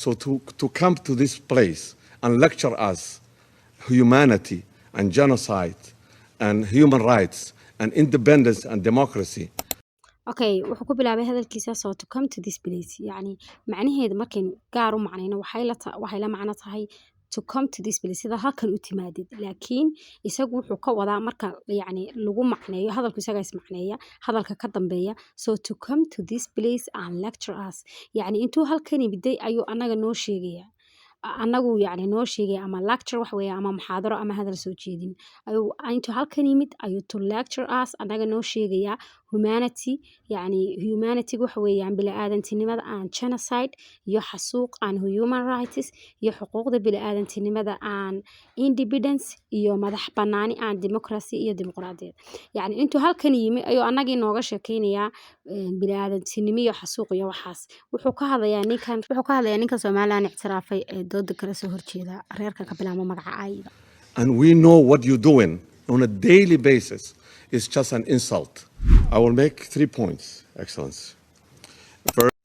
So to come to this place and lecture us humanity and genocide and human rights and independence and democracy. Okay, wuxuu ku bilaabay hadalkiisa "so to come to this place". Yacni macnaheedu markaynu gaar u macnayno, waxay la macno tahay "to come to this place", sida halkan u timaadid. Laakiin isagu wuxuu ka wadaa, marka yacni lagu macneeyo hadalku, isagaa is macneeya hadalka ka dambeeya. "So to come to this place and lecture us", yacni intuu halkan yimiday ayuu annaga noo sheegaya, annagu yacni noo sheegaya, ama lecture wax weeye ama muxaadaro ama hadal soo jeedin ayuu intuu halkan yimid ayuu "to lecture us", annaga noo sheegayaa "humanity", yacni humanity waxa weeyaan bini-aadantinimada, and "genocide", iyo xasuuq, and "human rights", iyo xuquuqda bini-aadantinimada, and "independence", iyo madax banaani, and "democracy", iyo dimuqraadiyad. Yacni intuu halkan yimi ayuu annagii nooga sheekeynayaa bini-aadantinimo iyo xasuuq iyo waxaas. Wuxuu ka hadlayaa ninkan Somaliland ictiraafay ee dooda kala soo horjeeda reerka ka bilaabo magaca Ayda. And we know what you're doing on a daily basis is just an insult. I will make three points, Excellency. First,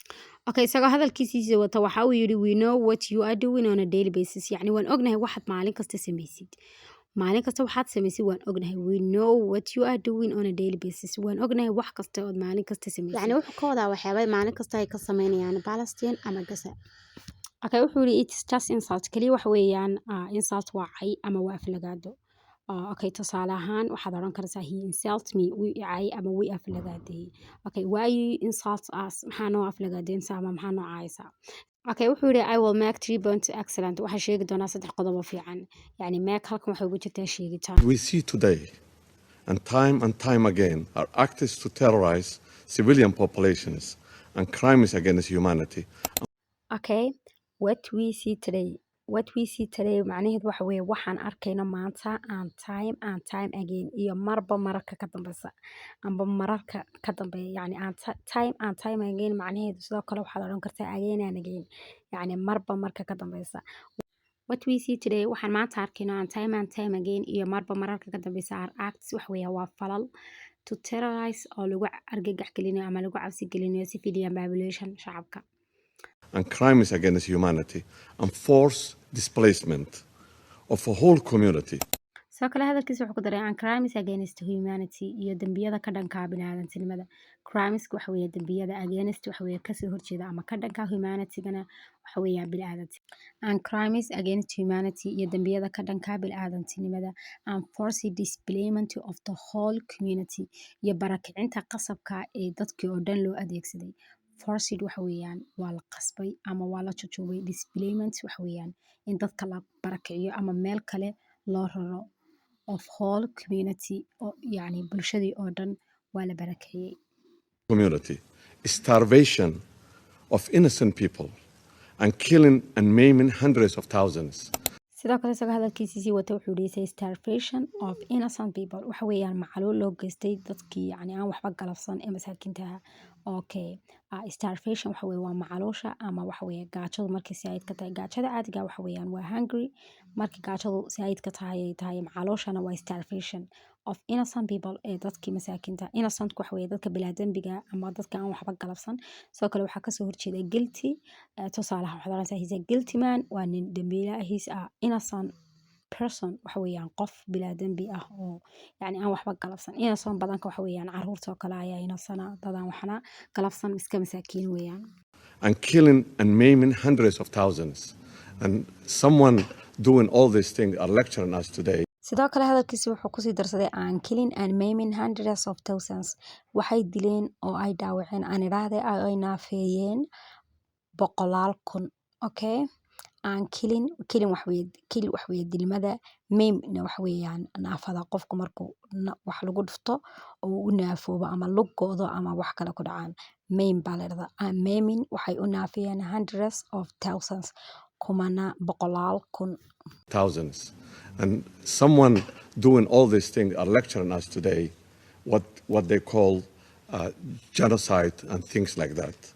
Okay, isagoo hadalkiisiisa wata waxa uu yidhi, "We know what you are doing on a daily basis." Yacni waan ognahay waxaad maalin kasta samaysid. Maalin kasta waxaad samaysid waan ognahay. "We know what you are doing on a daily basis." Waan ognahay wax kasta ood maalin kasta samaysid. Yacni wuxuu ka wadaa waxyaabay maalin kasta ay ka sameynayaan Palestine ama Gaza. Okay, wuxuu yidhi, "It's just insult." Kaliya waxa weeyaan insult waa cay ama waa aflagaado. Okay, tusaale ahaan waxaad odhan kartaa, "He insult me." Wuu i cay ama wuu i aflagaadeeyey. Okay, "Why you insult us?" Maxaa noo aflagaadeynaysaa ama maxaa noo caaysaa? Okay, wuxuu yidhi, "I will make three points, excellent." Waxaa sheegi doonaa saddex qodob oo fiican. Yacni make halkan waxay ugu jirtaa sheegitaan. We see today, and time again, are acts to terrorize civilian populations and crimes against humanity. Okay, "what we see today". "What we see today" macnaheedu waxa weeye waxaan arkayno maanta, "and time and time again", iyo marba mararka ka dambeysa amba mararka ka dambeeya. Yacni "and time and time again" macnaheedu sidoo kale waxaad odhan kartaa "again and again", yacni marba marka ka dambeysa. "What we see today", waxaan maanta arkayno, "and time and time again", iyo marba mararka ka dambeysa, "are acts", waxa weeye waa falal, "to terrorize", oo lagu argagax gelinayo ama lagu cabsi gelinayo, "civilian population", shacabka, and crimes against humanity and forced displacement of a whole community. Sidoo kale hadalkiisa wuxuu ku daray "and crimes against humanity", iyo dembiyada ka dhanka ah bini'aadantinimada. Crimes waxa weeye dembiyada, against waxa weeye kasoo horjeeda ama ka dhanka, humanity-gana waxa weeyaan bini'aadanti. "And crimes against humanity", iyo dembiyada ka dhanka ah bini'aadantinimada, "and forced displacement of the whole community", iyo barakicinta qasabka ee dadkii oo dhan loo adeegsaday. Forced waxa weeyaan waa la qasbay ama waa la jujuubay. Displacement waxa weeyaan in dadka la barakiciyo ama meel kale loo raro. "Of whole community" oo yacni bulshadii oo dhan waa la barakiciyey. Community, starvation of innocent people, and killing and maiming hundreds of thousands. Sidoo kale isagoo hadalkiisii sii wata wuxuu yidhi, "starvation of innocent people" waxa weeyaan macaluul loo geystay dadkii yacni aan waxba galabsan ee masaakiinta ahaa. Okay, starvation waxa weeye waa macaluusha ama waxa weeye gaajadu markay saa'id ka tahay. Gaajada caadiga waxa weeyaan waa hungry. Markii gaajadu saa'id ka tahay ay tahay macaluushana waa starvation "of innocent people" ee dadkii masaakiinta. Innocent waxa weeye dadka bilaa dembiga ama dadka aan waxba galabsan. Sidoo kale waxaa kasoo horjeeda guilty. Tusaalaha waxaad oranaysaa, "He's a guilty man." Waa nin dembiile ah. "He's a innocent person" waxa weeyaan qof bilaa dembi ah oo yacni aan waxba galabsan. Innocent badanka waxa weeyaan caruurta oo kale ayaa innocent ah, dad aan waxna galabsan, iska masaakiin weeyaan. And killing and maiming hundreds of thousands. And someone doing all these things are lecturing us today. Sidoo kale hadalkiisa wuxuu kusii darsaday "and killing and maiming hundreds of thousands". Waxay dileen oo ay dhaawaceen, aan idhaahde ay naafeeyeen, boqolaal kun. Okay, and killing, killing wax weeye, kill wax weeye dilmada, maimna wax weeyaan naafada, qofku markuu wax lagu dhufto oo u naafoobo ama lug go'do ama wax kale ku dhacaan, maim baa la dhahdaa. And maiming, waxay u naafeeyeen, "hundreds of thousands", kumana boqolaal kun. Thousands. And someone doing all these things are lecturing us today what they call genocide and things like that.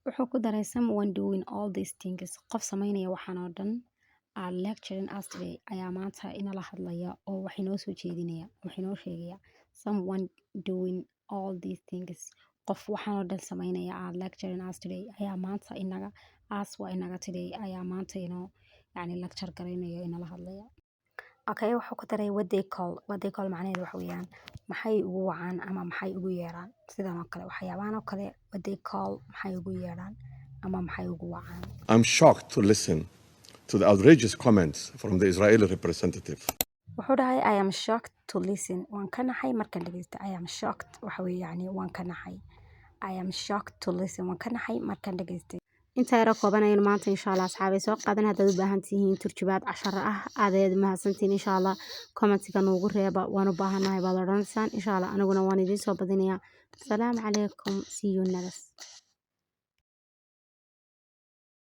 Wuxuu ku daray, "Someone doing all these things", qof samaynaya waxaan oo dhan, "are lecturing us today", ayaa maanta inala hadlaya oo wax inoo soo jeedinaya, wax inoo sheegaya. "Someone doing all these things", Qof waxaan oo dhan samaynaya are lecturing us today, ayaa maanta inaga, us waa inaga, today ayaa maanta inoo yani lecture garaynayo, inala hadlaya. Okay, wuxuu ku daray "what they call". "What they call" macnaheedu waxa weeyaan maxay ugu wacaan ama maxay ugu yeeraan sidan oo kale, waxyaabahan oo kale. "What they call", maxay ugu yeeraan ama maxay ugu wacaan. I'm shocked to listen to the outrageous comments from the Israeli representative. Wuxuu dhahay, "I am shocked to listen", waan ka naxay markaan dhegeysta. "I am shocked" waxa weeye yani waan ka naxay. "I am shocked to listen", waan ka naxay markaan dhegeystay. Inta yaro koobanaynu maanta, insha Allah, asxaabay, soo qaadan. Haddaad u baahan tihiin turjubaad casharo ah, aad mahadsantihiin. Insha Allah commentiga noogu reeba, "Waan u baahannahay" baad odhanaysaan. Insha Allah aniguna waan idiin soo badinayaa. Asalaamu calaykum, see you next.